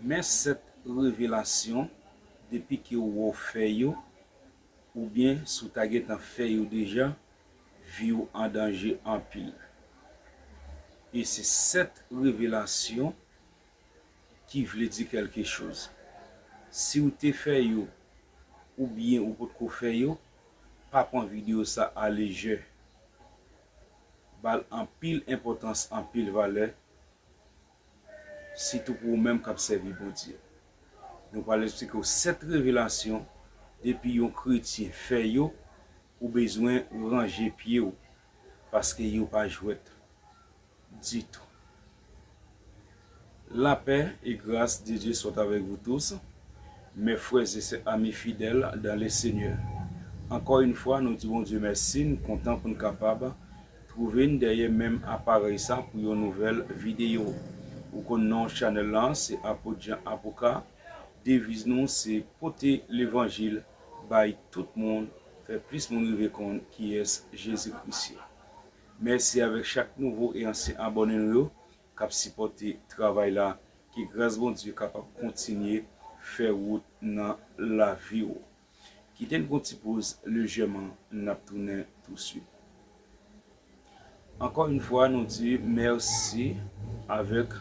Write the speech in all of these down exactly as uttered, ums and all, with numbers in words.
Men sèt revelasyon, depi ke w wè w fè yo, oubyen si w ta gentan fè yo deja, vi w an danje anpil. E se sèt revelasyon ki vle di kèlke choz. Si w te fè yo, oubyen ou potko fè yo, pa pran videyo sa a lejè. Ba l anpil enpòtans, anpil valè, sitou pou ou menm k ap sèvi Bondye. Nou pral eksplike w sèt revelasyon, depi yon kretyen fè yo, ou bezwen ranje pye w, paske yo pa jwèt ditou. La paix et grâce de Dieu soit avec vous tous, mes frères et sœurs, amis fidèles dans le Seigneur. Ankò yon fwa, nou di Bondye mèsi, n kontan pou n kapab twouve n dèyè menm aparèy sa pou yon nouvèl videyo. Ou konn non chanèl la, se Apot Jan Apoka. Deviz nou, se pote levanjil bay tout moun, fè plis moun rive konn kiyès Jezi Kris ye. Mèsi avèk chak nouvo e ansyen abòne nou yo k ap sipòte travay la. Ke gras Bondye kapab kontinye fè wout nan lavi w. Kite n pran ti poz lejèman, n ap tounen touswit. Ankò yon fwa, nou di mèsi avèk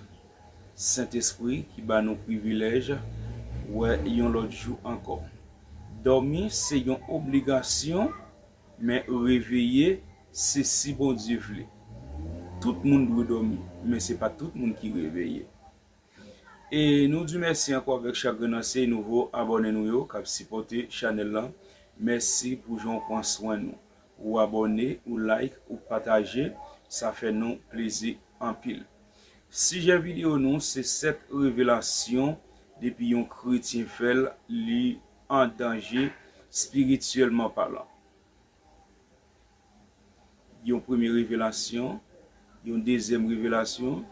Sentespri ki ba nou privilèj wè yon lòt jou ankò. Dòmi se yon obligasyon, men reveye se si Bondye vle. Tout moun dwe dòmi, men se pa tout moun ki reveye. E nou di mèsi ankò avèk chak grenn ansyen nouvo abòne nou yo k ap sipòte chanèl la. Mèsi pou jan w pran swen nou. Ou abòne, ou like, ou pataje, sa fè nou plezi anpil. Sijè videyo nou se sèt revelasyon, depi yon kretyen fè l, li an danje, espirityèlman palan. Yon premye revelasyon, yon dezyèm revelasyon,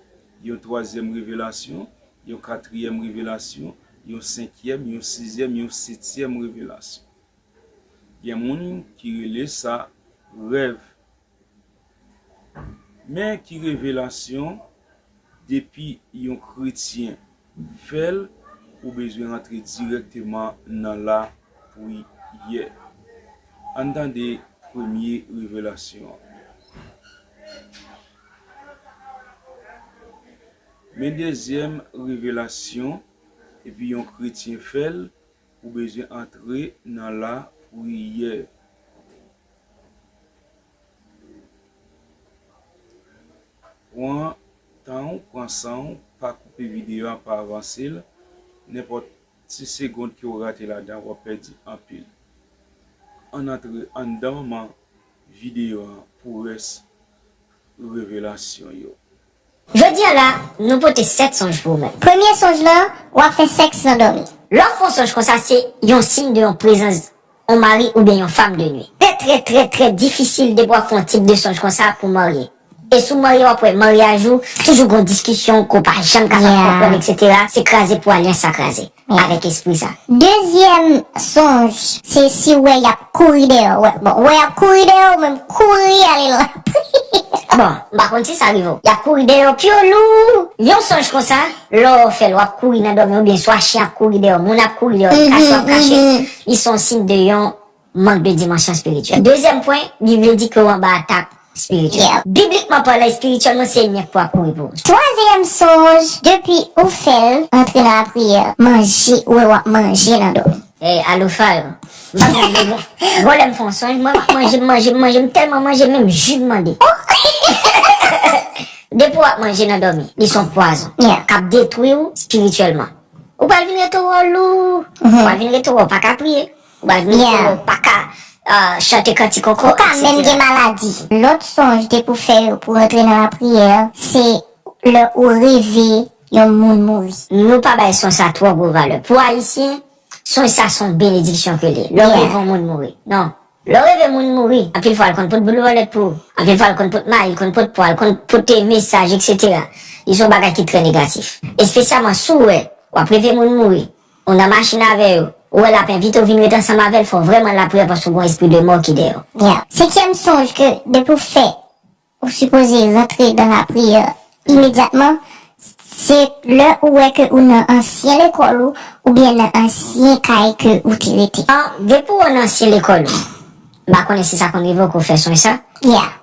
yon twazyèm revelasyon, yon katriyèm revelasyon, yon senkyèm, yon sizyèm, yon setyèm revelasyon. Gen moun ki rele sa rèv. Men ki revelasyon, depi yon kretyen fè l, ou bezwen rantre dirèkteman nan lapriyè. Ann tande premye revelasyon an. Men dezyèm revelasyon, epi yon kretyen fè l, ou bezwen antre nan lapriyè. Pran tan w, pran san w, pa koupe videyo a, pa avanse l. Nenpòt ti segond ke w rate ladan, w ap pèdi anpil. Ann antre anndan manman videyo a pou rès revelasyon yo. Jodi a la, nou pote sèt sonj pou ou menm. Premye sonj lan, w ap fè sèks nan dòmi. Lè w fè yon sonj konsa, se yon siy de yon prezans yon mari oubyen yon fanm de nwi. Trè, trè, trè, trè difisil depi w ap fè yon tip de sonj konsa pou w marye. E si w marye, w ap wè maryaj ou toujou gon diskisyon ke w pa janm kapab konprann, etsetera. Se kraze pou alyans sa kraze avèk espri sa. Dezyèm sonj, se si w wè y ap kouri dèyè w. Wè, bon, wè y ap kouri dèyè w, menm kouri ale nan lapriyè. Bon, m pa konn si sa rive w. Y ap kouri dèyè w, pye w lou. Yon sonj konsa, lè w fè l, w ap kouri nan dòmi oubyen swa chen ap kouri dèyè w, moun ap kouri dèyè w, li kache w ap kache. Li se yon siy de yon mank de dimansyon espirityèl. Dezyèm pwen, li vle di ke w anba atak espirityèl. Biblikman palan, espirityèlman, se nèg pou ap kouri pou ou. Twazyèm sonj, depi ou fè l, antre nan lapriyè, manje, ou wè w ap manje nan dòmi. Ey, Aloufa yo. M pa konn de bon. Bon, lè m fè yon sonj, mwen m ap manje, m manje, m manje, m tèlman manje, menm ji m mande. Depi w ap manje nan dòmi, li se yon pwazon k ap detwi w espirityèlman. Ou pral vin rete w lou, ou pral vin rete w pa ka priye, ou pral vin rete w pa ka, ah, chante kantik ankò, etsetera. Ou ka menm gen maladi. Lòt sonj depi w fè yo pou w rantre nan lapriyè, se lè ou reve yon moun mouri. Nou pa bay sonj sa twò gwo valè. Pou Ayisyen, sonj sa se yon benediksyon ke l ye. Lè w reve yon moun mouri. Non. Lè w reve moun mouri, anpil fwa l konn pot boul bòlèt pou ou. Anpil fwa l konn pot mayi, l konn pot pwa, l konn pote mesaj, etsetera. Li se yon bagay ki trè negatif. Espesyalman si w wè w ap reve moun mouri, ou nan machin avè yo, ou wè l ap envite w vin ret ansanm avè l, fò w vrèman nan lapriyè paske w gen yon espri de mò ki dèyè w. Senkyèm sonj ke depi w fè, ou sipoze rantre nan lapriyè imedyatman, Se lè ou wè ke ou nan ansyen lekòl ou, oubyen nan ansyen kay ke ou te rete. Ah, depi w nan ansyen lekòl ou, m pa konnen si sa konn rive w ke w fè sonj sa. Yeah.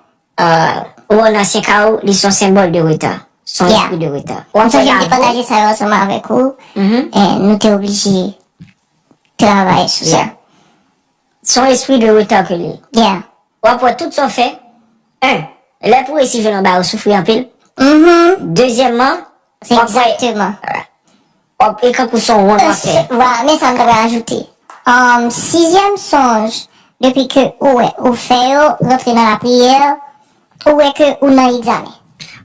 Ou nan ansyen kay ou, li se yon senbòl de reta. Se yon Yeah. Espri de reta. M sonje m te pataje sa yo ansanm avèk ou. Mhm. E nou te oblije travay sou sa. Yeah. Se yon espri de reta ke li. Yeah. W ap wè tout sa w fè. En, lè pou resi jwenn yon bagay ou soufri anpil. Mhm. Dezyèmman, Se egzakteman. W ap e kankou se yon wont w ap fè. Vwala, men sa m ta pral ajoute. Um, sizyèm sonj, depi ke ou wè, ou fè yo, rantre nan lapriyè, ou wè ke ou nan egzamen.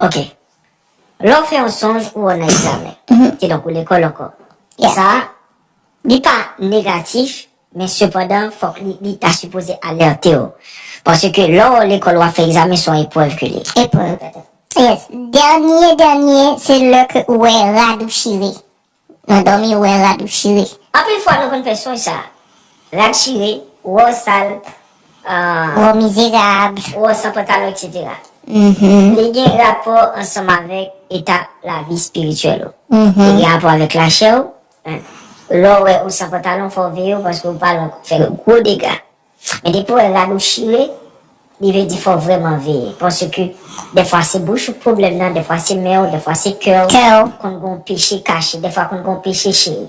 Ok. Lè w fè yon sonj ou w nan egzamen. Kidonk ou lekòl ankò. Yeah. Sa, li pa negatif, men sepandan, fòk li, li ta sipoze alète w. Paske lè w lekòl w ap fè egzamen, se yon eprèv ke li. Eprèv. Yes. Dènye, dènye, se lè ke ou wè rad ou chire. Nan dòmi, ou wè rad ou chire. Anpil fwa nou konn fè sonj sa. Rad chire, wò sal, ah, Wò mizerab. wò san pantalon, etsetera. Mhm. Li gen rapò ansanm avèk eta lavi espirityèl ou. Mhm. Li gen rapò avèk lachè ou. Hein. Lè w wè ou san pantalon, fò w veye w paske ou pa lwen fè gwo dega. Men depi w wè rad ou chire, li vle di fò w vrèman veye. Paske dèfwa se bouch ou k pwoblèm nan, dèfwa se men w, dèfwa se kè w. Kè w. Konn gon peche kache, dèfwa konn gon peche cheri.